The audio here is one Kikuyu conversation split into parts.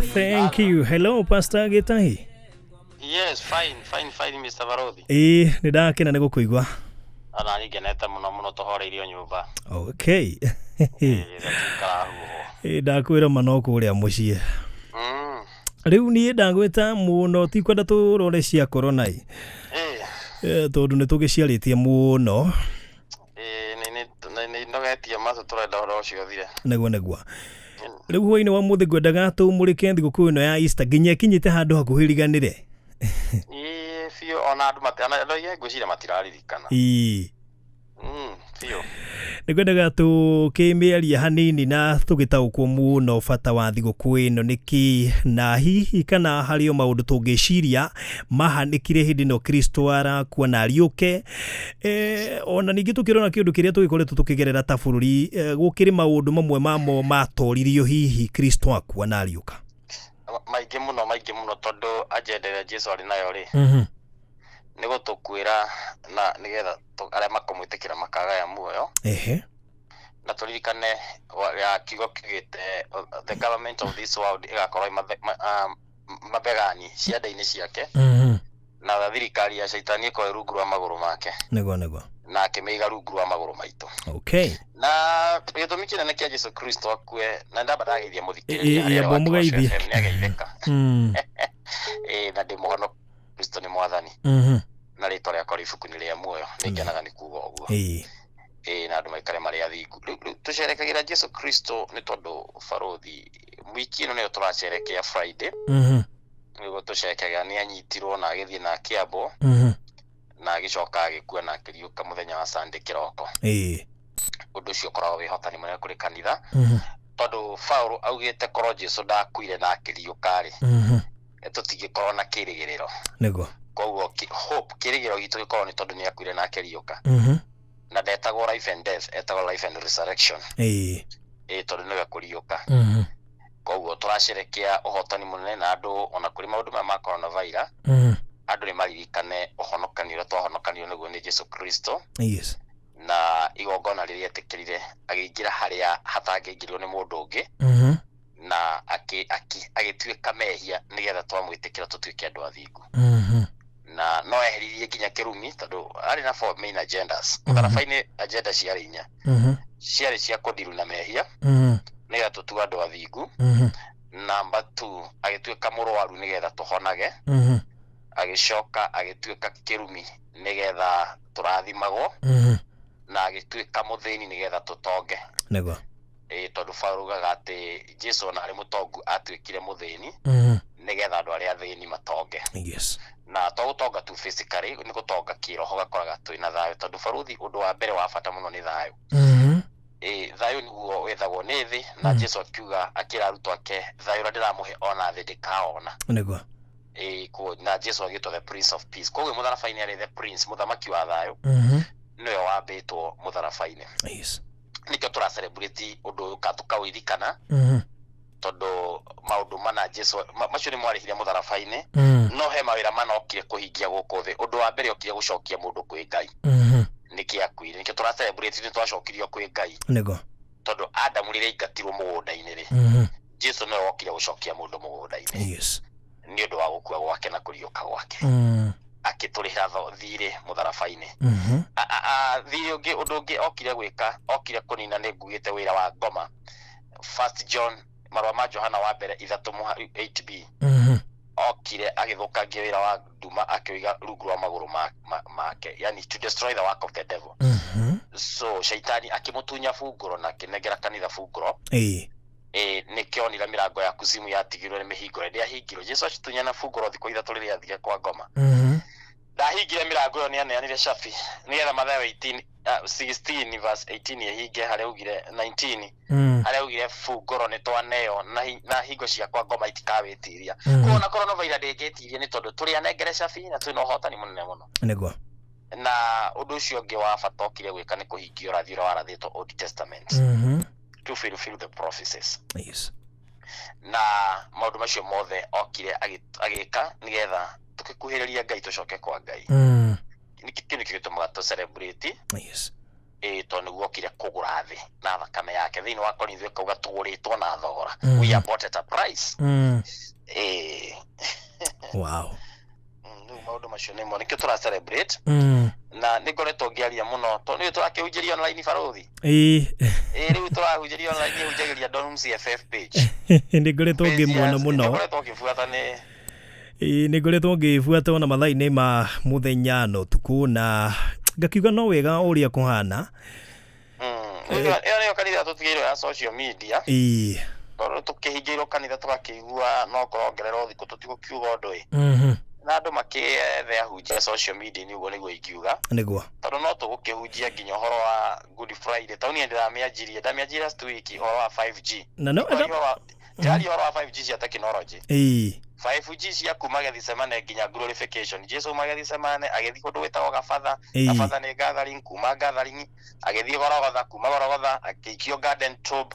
Thank you. Hello, Pastor Gitahi. Yes, fine, fine, fine, Mr. Barothi. Ĩĩ, nĩ ndakena nĩ gũkũigua. Ona niĩ ngenete mũno mũno tũhoreirio nyũmba. Okay. Ĩĩ, tũkarahuhwo. Ĩĩ, ndakwĩra ma no kũrĩa mũciĩ. Rĩu niĩ ndagwĩta mũno tikwenda tũrore cia corona ĩ. Ĩĩ, Eh, tondũ nĩ tũgĩciarĩtie mũno. Ĩĩ, nĩ nĩ nĩ nĩ nogetie matũ tũrenda ũhoro ũcio ũthire. Nĩguo nĩguo. Rĩu hwainĩ wa mũthĩ ngwendaga tũmũrĩke thigũkũ ĩno ya Easter nginya ĩkinyĩte handũ hakuhĩ riganĩre. Ĩĩ, biũ ona andũ mati ona andũ aingĩ ngwĩciria matiraririkana. Ĩĩ. Biũ. Nĩ ngwendaga tũkĩmĩaria hanini na tũgĩtaũkwo mũno bata wa thigũkũ ĩno nĩ kĩ na hihi kana harĩ o maũndũ tũngĩciria mahanĩkire hĩndĩ ĩno Kristo arakua na ariũke. E, ona ningĩ tũkĩrora kĩũndũ kĩrĩa tũgĩkoretwo tũkĩgerera ta bũrũri e, gũkĩrĩ maũndũ mamwe mamo matoririo hihi Kristo akua na ariũka. Maingĩ mũno maingĩ mũno tondũ agenda ĩrĩa Jesu arĩ nayo rĩ nĩ gũtũkuĩra na nĩgetha arĩa makũmwĩtĩkĩra makagaya muoyo. Na tũririkane ya kiugo kiugĩte the government of this world ĩgakorwo mabegani ciande-inĩ ciake. Na thirikari ya caitani ĩkorwo rungu rwa magũrũ make. Nĩguo nĩguo. Na akĩmĩiga rungu rwa magũrũ maitũ. Okay. Na gĩtũmi kĩnene kĩa Jesu Kristo akue na ndamba ndageithia mũthikĩrĩria Ĩ- ĩ, amba ũmũgeithie. nĩ ageithĩka. Ĩ, na ndĩ mũhonoku Kristo nĩ mwathani. Na rĩtwa rĩakwa rĩ ibuku-inĩ rĩa muoyo nĩ ngenaga nĩ kuga ũguo. Ĩ, na andũ maikare marĩ athingu. Rĩu tũcerekagĩra Jesu Kristo nĩ tondũ barothi wiki ĩno nĩyo tũracerekea Friday. Nĩguo tũcerekagĩra nĩ anyitirwo na agĩthiĩ na akĩambwo na agĩcoka agĩkua na akĩriũka mũthenya wa Sunday kĩroko. Ũndũ ũcio ũkoragwo wĩ hotani mũnene kũrĩ kanitha. Tondũ Paul augĩte korwo Jesu ndakuire na akĩriũka rĩ, tũtingĩkorwo na kĩrĩgĩrĩro. Nĩguo. Koguo hope kĩrĩgĩrĩro gitũ gĩkorwo nĩ tondũ nĩ akuire na akĩriũka. Na ndetagwo life and death, etagwo life and resurrection. Ĩ, tondũ nĩwe kũriũka. Koguo tũracerekea ũhotani mũnene na andũ ona kũrĩ maũndũ maya ma coronavirus, andũ nĩ maririkane ũhonokani ũrĩa twahonokanirio nĩguo nĩ Jesu Kristo. Yes. Na igongona rĩrĩa etĩkĩrire agĩingĩra harĩa hatangĩingĩrwo nĩ mũndũ ũngĩ. Na agĩtuĩka mehia nĩgetha twamwĩtĩkĩra tũtuĩke andũ athingu. Na no eheririe nginya kĩrumi tondũ arĩ na four main agendas. Mũtharaba-inĩ agenda ciarĩ inya. Ciarĩ cia kũndiru na mehia nĩgetha tũtue andũ athingu. Number 2 agĩtuĩka mũrwaru nĩgetha tũhonage. Agĩcoka agĩtuĩka kĩrumi nĩgetha tũrathimagwo. Na agĩtuĩka mũthĩni nĩgetha tũtonge. Nĩguo. Ĩ, tondũ Paul augaga atĩ Jesu ona arĩ mũtongu atuĩkire mũthĩni nĩgetha andũ arĩa athĩni matonge. Yes. Na to gũtonga tu physically, nĩ gũtonga kĩroho gakoraga twĩna thayũ tondũ baruthi ũndũ wa mbere wa bata mũno nĩ thayũ. Ĩ, thayũ nĩguo wethagwo nĩ thĩ na Jesu akiuga akĩra arutwo ake thayũ ũrĩa ndĩramũhe ona thĩ ndĩkaona. Nĩguo. Ĩ, na Jesu agĩtwo the Prince of Peace. Koguo mũtharaba-inĩ arĩ the Prince, mũthamaki wa thayũ. Nĩwe wambĩtwo mũtharaba-inĩ. Yes. Nĩkĩo tũra celebrate ũndũ ũyũ tũkawĩririkana. Tondũ maũndũ mana Jesu macio nĩ mwarĩhire mũtharaba-inĩ. No he mawĩra mana okire kũhingia gũkũ thĩ. Ũndũ wa mbere okire gũcokia mũndũ kwĩ Ngai. Nĩkĩo akuire. Nĩkĩo tũra celebrate nĩ twacokirio kwĩ Ngai. Nĩguo. Tondũ Adamu rĩrĩa aingatirwo mũgũnda-inĩ rĩ, Jesu nĩwe wokire gũcokia mũndũ mũgũnda-inĩ. Yes. Nĩ ũndũ wa gũkua gwake na kũriũka gwake. Akĩtũrĩhĩra thirĩ mũtharaba-inĩ. Thirĩ ũngĩ, ũndũ ũngĩ okire gwĩka, okire kũnina nĩ ngugĩte wĩra wa ngoma. First John, marũa ma Johana wa mbere ithatũ 8b. Okire agĩthũkangia wĩra wa nduma akĩũiga rungu rwa magũrũ make, yani to destroy the work of the devil. So shaitani akĩmũtunya bungũro na akĩnengera kanitha bungũro. Ĩ, nĩkĩo onire mĩrango ya kuzimu yatigirwo nĩ mĩhingũre, ndĩahingirwo. Jesu acitunyana bungũro thikũ ithatũ rĩrĩa athire kwa ngoma. Ndahingire mĩrango ĩyo, nĩaneanire cabi nĩgetha Mathayo 16 verse 18 ĩhinge harĩa augire 19, harĩa augire bungũro nĩ twaneo na hingo cia kwa ngoma itikawĩtiria. Koguo ona coronavirus ndĩngĩtiria nĩ tondũ tũrĩ anengere cabi na twĩna ũhotani mũnene mũno. Nĩguo. Na ũndũ ũcio ũngĩ wa bata okire gwĩka nĩ kũhingia ũrathi ũrĩa warathĩtwo Old Testament. To fulfill the prophecies. Yes. Na maũndũ macio mothe okire agĩka nĩgetha tũkĩkuhĩrĩria Ngai tũcoke kwa Ngai. Nĩkĩ kĩu nĩkĩo gĩtũmaga tũ celebrate. Yes. Ĩ, tondũ nĩguo okire kũgũra thĩ na thakame yake. Thĩinĩ wa Korintho ĩkauga tũgũrĩtwo na thogora. We are bought at a price. Ĩĩ. Rĩu maũndũ macio nĩmo nĩkĩo tũra celebrate. Na nĩ ngoretwo ngĩaria mũno tondũ nĩ tũrakĩhunjĩria online, barũthi. Ĩĩ, rĩu tũrahunjĩria online, hunjagĩria Donum CFF page. Nĩ ngoretwo ngĩmuona mũno. Ngoretwo ngĩbuata nĩ Ĩĩ, nĩ ngoretwo ngĩbuata ona mathaa-inĩ ma mũthenya na ũtukũ, na ngakiuga no wega ũrĩa kũhana. Ĩyo nĩyo kanitha tũtigĩirwo ya social media. Tondũ tũkĩhingĩirwo kanitha, tũgakĩigua no kũrongererwo thikũ tũtigũkiuga ũndũ ĩ. Na andũ makĩethe ahunjia social media nĩ ũguo nĩguo ingiuga. Tondũ no tũgũkĩhunjia nginya ũhoro wa Good Friday. Tondũ niĩ ndĩramĩanjirie, ndamĩanjirie last week, ũhoro wa 5G. Na no Ndĩraria ũhoro wa 5G cia technology. 5G cia kuma Gethsemane nginya glorification. Jesu uma Gethsemane agĩthiĩ kũndũ gwĩtagwo Gabatha. Gabatha nĩ gathering, kuma gathering agĩthiĩ Gorogotha, kuma Gorogotha akĩikio garden tomb.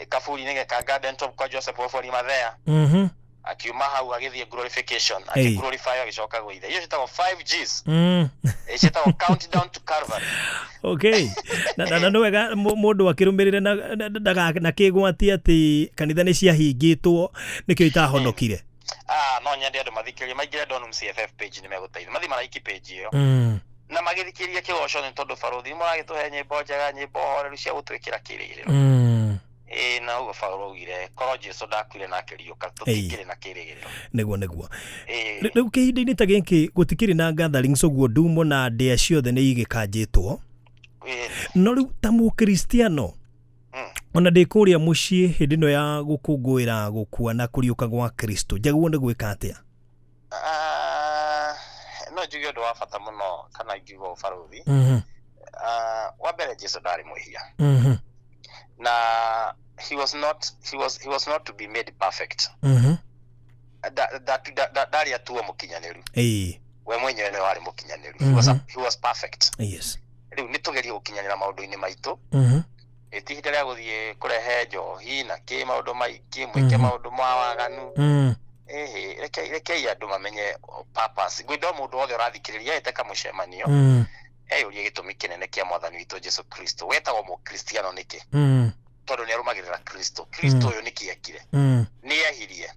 Kaburi-inĩ ka garden tomb kwa Joseph wa Arimathea. Akiuma hau agĩthiĩ glorification. Akĩglorify, agĩcoka gwĩ ithe. Icio ciĩtagwo 5Gs. Ciĩtagwo countdown to Calvary. Okay, na nĩ wega mũndũ akĩrũmĩrĩre na kĩgwati atĩ kanitha nĩ ciahingĩtwo, nĩkĩo itahonokire. Ah, no nyende andũ mathikĩrĩrie, maingĩre Donum CFF page, nĩ megũteithia mathiĩ maraiki page ĩyo na magĩthikĩrĩria kĩgoco, nĩ tondũ barũthi nĩ mũragĩtũhe nyĩmbo njega, nyĩmbo horeru cia gũtwĩkĩra kĩrĩgĩrĩro. Ĩĩ, na ũguo Paũlũ augire, korwo Jesu ndakuire na akĩriũka, tũtingĩrĩ na kĩrĩgĩrĩro. Nĩguo. Rĩu kĩhinda-inĩ ta gĩkĩ gũtikĩrĩ na gatherings ũguo, ndumo na ndĩa ciothe nĩ igĩkanjĩtwo. No rĩu ta mũkristiano, ona ndĩ kũrĩa mũciĩ hĩndĩ ĩno ya gũkũngũĩra gũkua na kũriũka gwa Kristo, njagĩrĩirwo nĩ gwĩka atĩa? Ah, no njuge ũndũ wa bata mũno, kana ingiuga ũũ, barũthi. Ah, wa mbere, Jesu ndarĩ mwĩhia na he was not to be made perfect. Ndarĩ atuo mũkinyanĩru. We mwenyewe nĩwe warĩ mũkinyanĩru. He was perfect. Rĩu nĩ tũgerie gũkinyanĩra maũndũ-inĩ maitũ. Ĩti ihinda rĩa gũthiĩ kũrehe njohi na kĩ maũndũ maingĩ, mwĩke maũndũ ma waganu. Ĩhĩ, rekei andũ mamenye purpose. Ngwenda o mũndũ wothe ũrathikĩrĩria ete kamũcemanio eyũrie gĩtũmi kĩnene kĩa Mwathani witũ Jesu Kristo. Wetagwo mũkristiano nĩkĩ? Tondũ nĩ arũmagĩrĩra Kristo. Kristo ũyũ nĩkĩ ekire? Nĩ ehirie?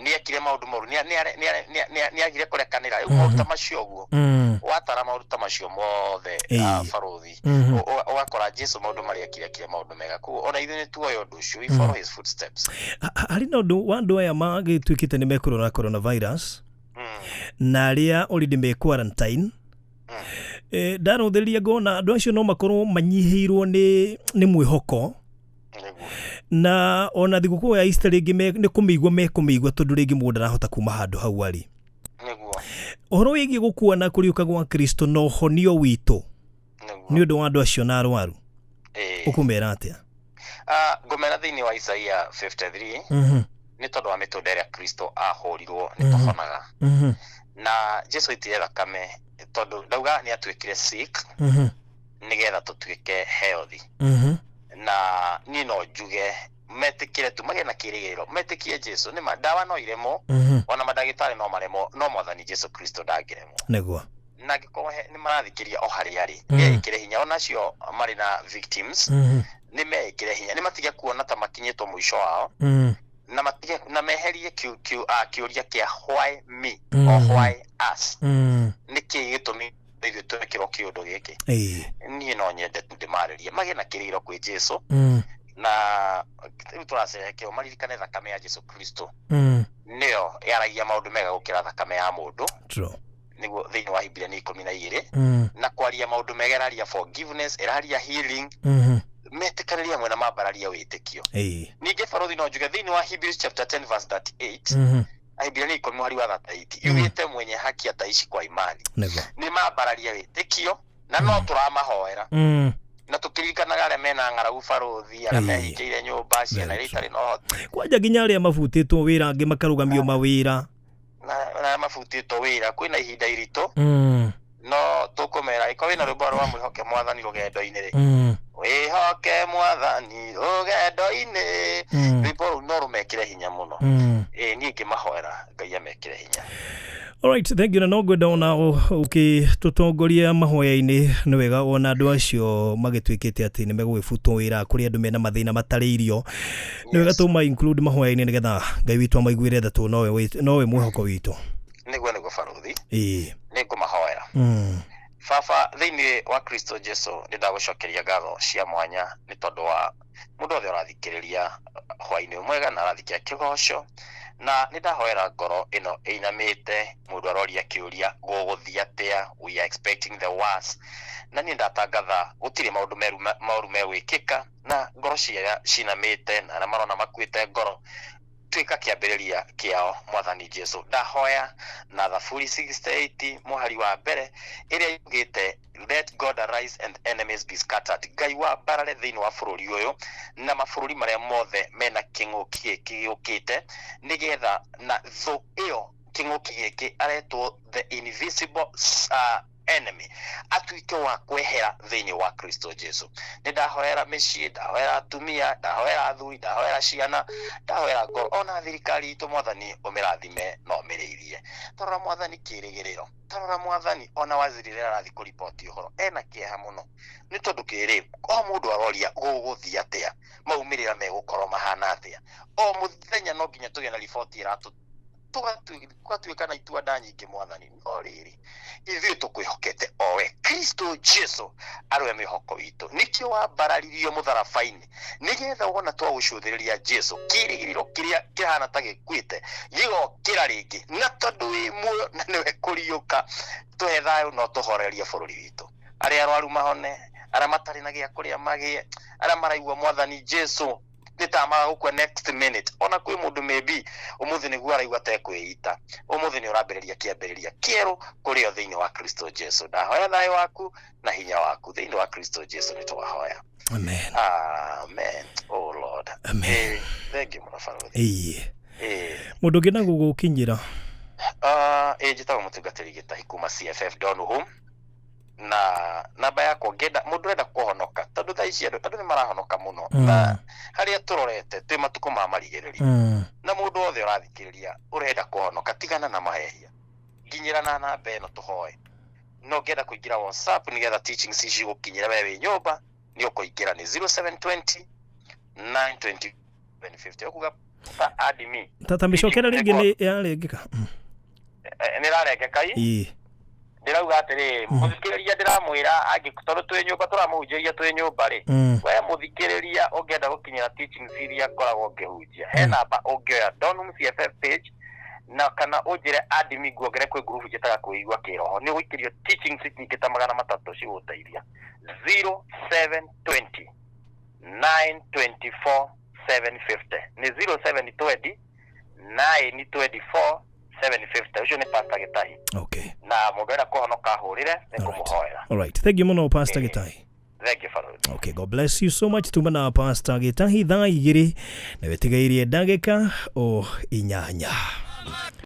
Nĩ ekire maũndũ moru? Nĩ agire kũrekanĩra? Rĩu maũndũ ta macio ũguo, watara maũndũ ta macio mothe, ah, barũthi, ũgakora Jesu maũndũ marĩa ekire maũndũ mega. Koguo ona ithuĩ nĩ tuoya ũndũ ũcio, we follow his footsteps. Harĩ na ũndũ wa andũ aya magĩtuĩkĩte nĩ mekũrora coronavirus na arĩa already me quarantine. Ndarũthĩrĩria ngona andũ acio no makorwo manyihĩirwo nĩ mwĩhoko. Na ona thigũkũ ya Easter rĩngĩ nĩ kũmĩigua mekũmĩigua, tondũ rĩngĩ mũndũ ndarahota kuma handũ hau arĩ. Ũhoro wĩgiĩ gũkua na kũriũka gwa Kristo na ũhonio witũ nĩ ũndũ wa andũ acio na arwaru, ũkũmera atĩa? Ah, ngũmera thĩinĩ wa Isaia 53, nĩ tondũ wa mĩtũnda ĩrĩa Kristo ahũrirwo nĩ tũhonaga. Na Jesu aitire thakame tondũ ndauga nĩ atuĩkire sick nĩgetha tũtuĩke healthy. Na niĩ no njuge metĩkĩre tu, magĩe na kĩĩrĩgĩrĩro, metĩkie Jesu. Nĩma ndawa no iremwo, ona mandagĩtarĩ no maremwo, no Mwathani Jesu Kristo ndangĩremwo. Na angĩkorwo nĩ marathikĩria o harĩa arĩ, nĩ eĩkĩre hinya. Ona acio marĩ na victims, nĩ meĩkĩre hinya, nĩ matige kuona ta makinyĩtwo mũico wao, na matige na meherie kĩũria kĩa "Why me?" or "Why us?" Nĩ kĩĩ gĩtũmi ithuĩ twekĩrwo kĩũndũ gĩkĩ? Niĩ no nyende tu ndĩmarĩrie magĩe na kĩrĩro kwĩ Jesu. Na rĩu tũracerekeo maririkane thakame ya Jesu Kristo nĩyo yaragia maũndũ mega gũkĩra thakame ya mũndũ. Nĩguo thĩinĩ wa Hibrania 12 na kwaria maũndũ mega, ĩraria forgiveness, ĩraria healing. Metĩkanĩrie hamwe na mambararie wĩtĩkio. Ningĩ barũthi, no njuge thĩinĩ wa Hebrews chapter 10 verse 38, Ahibirania 10 mũhari wa 38, yugĩte, "Mwenye haki ataishi kwa imani." Nĩ mambararie wĩtĩkio, na no tũramahoera na tũkĩririkanaga arĩa mena ng'aragu, barũthi, arĩa mehingĩire nyũmba, ciana iria itarĩ na ũhoti. Kwanja nginya arĩa mabutĩtwo wĩra, angĩ makarũgamio mawĩra. Na arĩa mabutĩtwo wĩra, kwĩna ihinda iritũ. No tũkũmera ĩkorwo wĩna rwĩmbo rwa "Mwĩhoke Mwathani rũgendo-inĩ" rĩ, "Wĩhoke Mwathani rũgendo-inĩ", rwĩmbo rũu no rũmekĩre hinya mũno. Ĩĩ, niĩ ngĩmahoera Ngai amekĩre hinya. Alright, thank you. Na no ngwenda ona ũkĩtũtongoria mahoya-inĩ, nĩ wega ona andũ acio magĩtuĩkĩte atĩ nĩ megũgĩbutwo wĩra, kũrĩ andũ mena mathĩna matarĩ irio, nĩ wega tũma include mahoya-inĩ nĩgetha Ngai witũ amaiguĩre tha, tondũ nowe mwĩhoko witũ. Nĩguo, barũthi. Ĩĩ. Nĩ ngũmahoera. Baba thĩinĩ wa Kristo Jesu, nĩ ndagũcokeria ngatho cia mwanya nĩ tondũ wa mũndũ wothe ũrathikĩrĩria hwainĩ mwega na arathikĩra kĩgoco, na nĩ ndahoera ngoro ĩno ĩinamĩte, mũndũ aroria kĩũria, gũgũthiĩ atĩa? We are expecting the worst. Na niĩ ndatangatha gũtirĩ maũndũ meru moru megwĩkĩka, na ngoro cia cinamĩte na arĩa marona makuĩte ngoro, tuĩka kĩambĩrĩria kĩao. Mwathani Jesu, ndahoya na Thaburi 68 mũhari wa mbere ĩrĩa yugĩte, "Let God arise and enemies be scattered." Ngai wa mbarare thĩinĩ wa bũrũri ũyũ na mabũrũri marĩa mothe mena kĩng'ũki gĩkĩ gĩũkĩte, nĩgetha na thũ ĩyo kĩng'ũki gĩkĩ aretwo the invisible enemy atuĩke wa kwehera thĩinĩ wa Kristo Jesu. Nĩ ndahoera mĩciĩ, ndahoera atumia, ndahoera athuri, ndahoera ciana, ndahoera ngoro ona thirikari itũ. Mwathani, ũmĩrathime na ũmĩrĩithie. Tarora, Mwathani, kĩrĩgĩrĩro. Tarora, Mwathani, ona waziri rĩrĩa arathiĩ kũriboti ũhoro ena kĩeha mũno, nĩ tondũ kĩrĩ o mũndũ aroria, gũgũthiĩ atĩa? Maumĩrĩra megũkorwo mahana atĩa? O mũthenya no nginya tũgĩe na riboti ĩratũ tũgatuĩka na itua nda nyingĩ. Mwathani, no rĩrĩ, ithuĩ tũkwĩhokete o we Kristo Jesu arĩ we mwĩhoko witũ. Nĩkĩo wambararirio mũtharaba-inĩ, nĩgetha wona twagũcũthĩrĩria Jesu, kĩrĩgĩrĩro kĩrĩa kĩhana ta gĩkuĩte gĩgokĩra rĩngĩ, na tondũ wĩ muoyo na nĩwe kũriũka, tũhe thayũ no tũhorerie bũrũri witũ. Arĩa arwaru mahone, arĩa matarĩ na gĩa kũrĩa magĩe, arĩa maraigua, Mwathani Jesu, nĩ ta magũkua next minute. Ona kwĩ mũndũ maybe ũmũthĩ nĩguo araigua tekwĩita, ũmũthĩ nĩ ũrambĩrĩria kĩambĩrĩria kĩerũ kũrĩ o thĩinĩ wa Kristo Jesu. Ndahoya thayũ waku na hinya waku thĩinĩ wa Kristo Jesu, nĩ twahoya. Amen. Amen, oh Lord. Amen. Thank you mũno, barũthi. Ĩĩ. Eh. Mũndũ ũngĩ na gũgũkinyĩra? Ĩĩ, njĩtagwo mũtungatĩri Gĩtahi kuma CFF Donholm, na namba yakwa ngenda mũndũ ũrenda kũhonoka, tondũ thaa ici andũ nĩ marahonoka mũno na harĩa tũrorete twĩ matukũ ma marigĩrĩrio, na mũndũ wothe ũrathikĩrĩria ũrenda kũhonoka, tigana na mahehia, nginyĩra na namba ĩno tũhoe. No ngenda kũingĩra WhatsApp nĩgetha teachings ici gũkinyĩra we wĩ nyũmba, nĩ ũkũingĩra nĩ 0720 920 750, ũkuga ta add me. Tata mĩcokera rĩngĩ nĩ yarengeka. Nĩ ĩrarengeka i? Ĩĩ. Ndĩrauga atĩrĩrĩ, mũthikĩrĩria ndĩramwĩra angĩ, tondũ twĩ nyũmba tũramũhunjĩria twĩ nyũmba rĩ, we mũthikĩrĩria ũngĩenda gũkinyĩra teachings iria ngoragwo ngĩhunjia, he namba ũngĩoya Donholm CFF page, na kana ũnjĩre add me, nguongere kwĩ group njĩtaga kwĩigua kĩroho, nĩ ũgũikĩrio teachings nyingĩ ta 300 cigũteithia. 0720 924 750, nĩ 0720 924 750. Ũcio nĩ Pastor Gĩtahi. Na mũndũ enda kũhonoka ahũrĩre, nĩ kũmũhoera. Alright, thank you mũno, Pastor Gĩtahi. Thank you, Barũthi. Okay, God bless you so much. Tuma na Pastor Gĩtahi thaa 2 na wĩtigairie ndagĩka o 8.